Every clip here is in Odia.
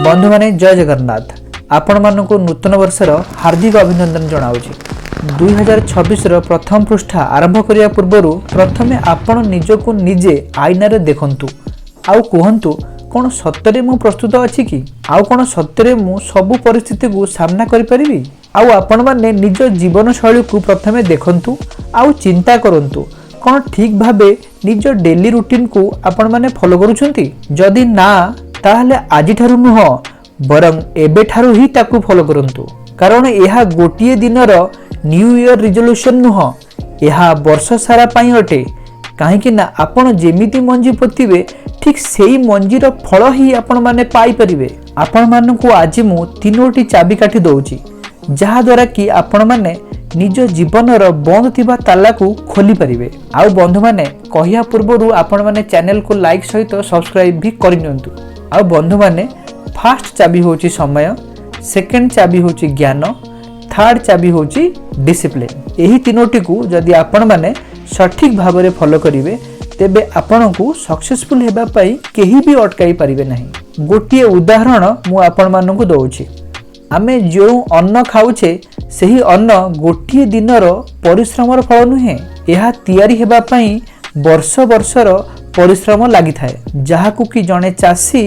ବନ୍ଧୁମାନେ, ଜୟ ଜଗନ୍ନାଥ। ଆପଣମାନଙ୍କୁ ନୂତନ ବର୍ଷର ହାର୍ଦ୍ଦିକ ଅଭିନନ୍ଦନ ଜଣାଉଛି। 2026ର ପ୍ରଥମ ପୃଷ୍ଠା ଆରମ୍ଭ କରିବା ପୂର୍ବରୁ ପ୍ରଥମେ ଆପଣ ନିଜକୁ ନିଜେ ଆଇନାରେ ଦେଖନ୍ତୁ ଆଉ କୁହନ୍ତୁ, କ'ଣ ସତରେ ମୁଁ ପ୍ରସ୍ତୁତ ଅଛି କି? ଆଉ କ'ଣ ସତରେ ମୁଁ ସବୁ ପରିସ୍ଥିତିକୁ ସାମ୍ନା କରିପାରିବି? ଆଉ ଆପଣମାନେ ନିଜ ଜୀବନଶୈଳୀକୁ ପ୍ରଥମେ ଦେଖନ୍ତୁ ଆଉ ଚିନ୍ତା କରନ୍ତୁ, କ'ଣ ଠିକ୍ ଭାବେ ନିଜ ଡେଲି ରୁଟିନକୁ ଆପଣମାନେ ଫଲୋ କରୁଛନ୍ତି? ଯଦି ନା, ତାହେଲେ ଆଜିଠାରୁ ନୁହଁ, ବରଂ ଏବେଠାରୁ ହିଁ ତାକୁ ଫଲୋ କରନ୍ତୁ। କାରଣ ଏହା ଗୋଟିଏ ଦିନର ନ୍ୟୁ ଇୟର ରିଜଲ୍ୟୁସନ୍ ନୁହଁ, ଏହା ବର୍ଷ ସାରା ପାଇଁ ଅଟେ। କାହିଁକି ନା ଆପଣ ଯେମିତି ମଞ୍ଜି ପୋତିବେ, ଠିକ୍ ସେଇ ମଞ୍ଜିର ଫଳ ହିଁ ଆପଣମାନେ ପାଇପାରିବେ। ଆପଣମାନଙ୍କୁ ଆଜି ମୁଁ ତିନୋଟି ଚାବିକାଠି ଦେଉଛି, ଯାହାଦ୍ୱାରା କି ଆପଣମାନେ ନିଜ ଜୀବନର ବନ୍ଦ ଥିବା ତାଲାକୁ ଖୋଲିପାରିବେ। ଆଉ ବନ୍ଧୁମାନେ, କହିବା ପୂର୍ବରୁ ଆପଣମାନେ ଚ୍ୟାନେଲକୁ ଲାଇକ୍ ସହିତ ସବସ୍କ୍ରାଇବ୍ ବି କରିନିଅନ୍ତୁ। ଆଉ ବନ୍ଧୁମାନେ, ଫାଷ୍ଟ ଚାବି ହେଉଛି ସମୟ, ସେକେଣ୍ଡ ଚାବି ହେଉଛି ଜ୍ଞାନ, ଥାର୍ଡ ଚାବି ହେଉଛି ଡିସିପ୍ଲିନ୍। ଏହି ତିନୋଟିକୁ ଯଦି ଆପଣମାନେ ସଠିକ୍ ଭାବରେ ଫଲୋ କରିବେ, ତେବେ ଆପଣଙ୍କୁ ସକ୍ସେସଫୁଲ୍ ହେବା ପାଇଁ କେହି ବି ଅଟକାଇ ପାରିବେ ନାହିଁ। ଗୋଟିଏ ଉଦାହରଣ ମୁଁ ଆପଣମାନଙ୍କୁ ଦେଉଛି। ଆମେ ଯେଉଁ ଅନ୍ନ ଖାଉଛେ, ସେହି ଅନ୍ନ ଗୋଟିଏ ଦିନର ପରିଶ୍ରମର ଫଳ ନୁହେଁ। ଏହା ତିଆରି ହେବା ପାଇଁ ବର୍ଷ ବର୍ଷର ପରିଶ୍ରମ ଲାଗିଥାଏ, ଯାହାକୁ କି ଜଣେ ଚାଷୀ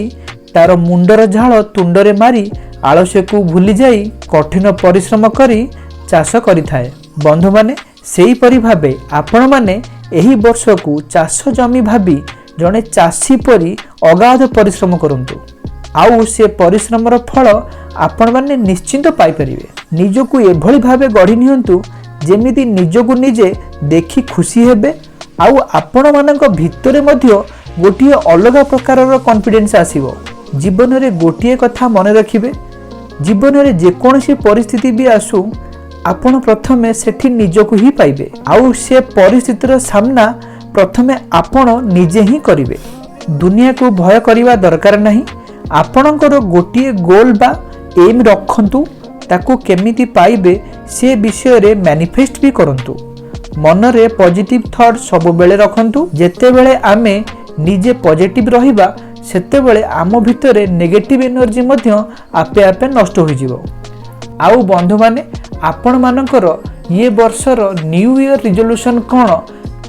ତାର ମୁଣ୍ଡର ଝାଳ ତୁଣ୍ଡରେ ମାରି, ଆଳସ୍ୟକୁ ଭୁଲି ଯାଇ କଠିନ ପରିଶ୍ରମ କରି ଚାଷ କରିଥାଏ। ବନ୍ଧୁମାନେ, ସେହିପରି ଭାବେ ଆପଣମାନେ ଏହି ବର୍ଷକୁ ଚାଷ ଜମି ଭାବି ଜଣେ ଚାଷୀ ପରି ଅଗାଧ ପରିଶ୍ରମ କରନ୍ତୁ ଆଉ ସେ ପରିଶ୍ରମର ଫଳ ଆପଣମାନେ ନିଶ୍ଚିନ୍ତ ପାଇପାରିବେ। ନିଜକୁ ଏଭଳି ଭାବେ ଗଢ଼ି ନିଅନ୍ତୁ, ଯେମିତି ନିଜକୁ ନିଜେ ଦେଖି ଖୁସି ହେବେ ଆଉ ଆପଣମାନଙ୍କ ଭିତରେ ମଧ୍ୟ ଗୋଟିଏ ଅଲଗା ପ୍ରକାରର କନଫିଡେନ୍ସ ଆସିବ। ଜୀବନରେ ଗୋଟିଏ କଥା ମନେ ରଖିବେ, ଜୀବନରେ ଯେକୌଣସି ପରିସ୍ଥିତି ବି ଆସୁ, ଆପଣ ପ୍ରଥମେ ସେଠି ନିଜକୁ ହିଁ ପାଇବେ ଆଉ ସେ ପରିସ୍ଥିତିର ସାମ୍ନା ପ୍ରଥମେ ଆପଣ ନିଜେ ହିଁ କରିବେ। ଦୁନିଆକୁ ଭୟ କରିବା ଦରକାର ନାହିଁ। ଆପଣଙ୍କର ଗୋଟିଏ ଗୋଲ୍ ବା ଏମ୍ ରଖନ୍ତୁ, ତାକୁ କେମିତି ପାଇବେ ସେ ବିଷୟରେ ମ୍ୟାନିଫେଷ୍ଟ ବି କରନ୍ତୁ। ମନରେ ପଜିଟିଭ୍ ଥଟ୍ ସବୁବେଳେ ରଖନ୍ତୁ। ଯେତେବେଳେ ଆମେ ନିଜେ ପଜିଟିଭ୍ ରହିବା, ସେତେବେଳେ ଆମ ଭିତରେ ନେଗେଟିଭ୍ ଏନର୍ଜି ମଧ୍ୟ ଆପେ ଆପେ ନଷ୍ଟ ହୋଇଯିବ। ଆଉ ବନ୍ଧୁମାନେ, ଆପଣମାନଙ୍କର ଇଏ ବର୍ଷର ନ୍ୟୁ ଇୟର ରିଜଲ୍ୟୁସନ୍ କ'ଣ,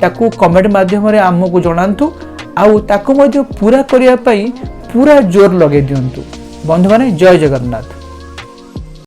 ତାକୁ କମେଣ୍ଟ ମାଧ୍ୟମରେ ଆମକୁ ଜଣାନ୍ତୁ ଆଉ ତାକୁ ମଧ୍ୟ ପୁରା କରିବା ପାଇଁ ପୁରା ଜୋର ଲଗାଇ ଦିଅନ୍ତୁ। ବନ୍ଧୁମାନେ, ଜୟ ଜଗନ୍ନାଥ।